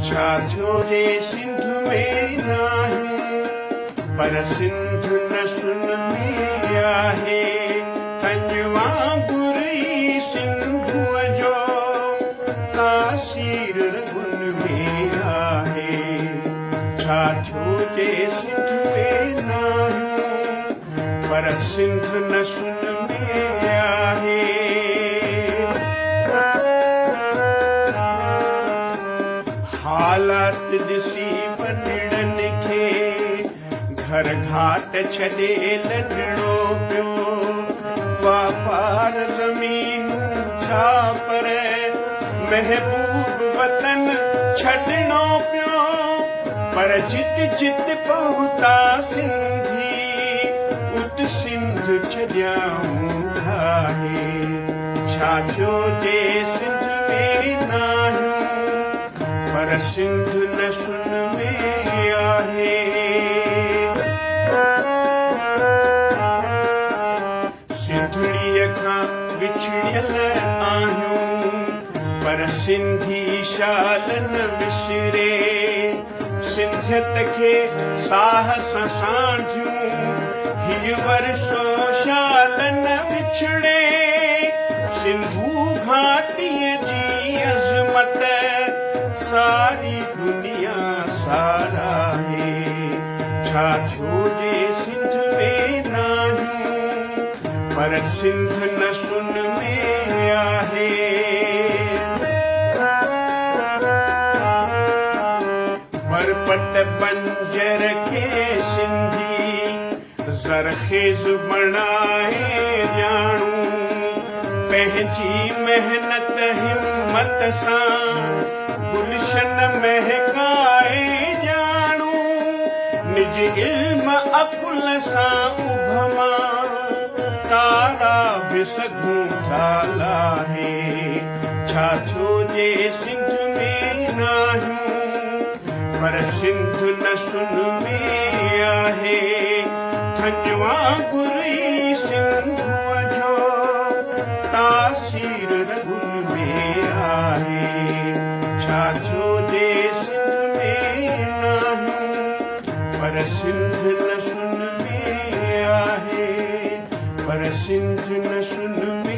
ڇا ٿيو جي سنڌ ۾ ناهيون، پر سنڌ نسن ۾ آهي. ٿڃ وانگر ئي سنڌوء جو تاثير رڳن ۾ آهي. ڇا ٿيو جي سنڌ ۾ ناهيون، پر سنڌ نسن ۾ آهي. حالات ڏسي وڏڙن کي گهر گهاٽ ڇڏي لڏڻو پيو. واپار زمينون ڇا پر محبوب وطن ڇڏڻو پيو. پر جت جت پهتا سنڌي ات سنڌ ڇڏيائون ٺاهي. ڇا ٿيو جي سنڌ ۾ ناهيون پر سنڌ نسن ۾ آهي. سنڌڙيء کان وڇڙيل آهيون پر سنڌي شال نه وسري. سنڌيت کي ساهه سان سانڍيون هيء ورثو شال نه وڇڙي. سنڌو گهاٽيء جي عظمت ساري دنيا ساراهي. ڇا ٿيو جي سنڌ ۾ ناهيون پر سنڌ نسن ۾ آهي. برپٽ بنجر کي سنڌي زرخيز بڻائي ڄاڻون. پنهنجي محنت همت سان گلشن مهڪائي ڄاڻون. نج علم عقل سان اڀ مان تارا به سگهون ٿا لاهي. ڇا ٿيو جي سنڌ ۾ ناهيون پر سنڌ نسن ۾ آهي. ٿڃ وانگر ئي سنڌوء جو تاثير رڳن ۾ آهي. ڇا ٿيو جي سنڌ ۾ ناهيون پر سنڌ نسن ۾ آهي. پر سنڌ نسن ۾.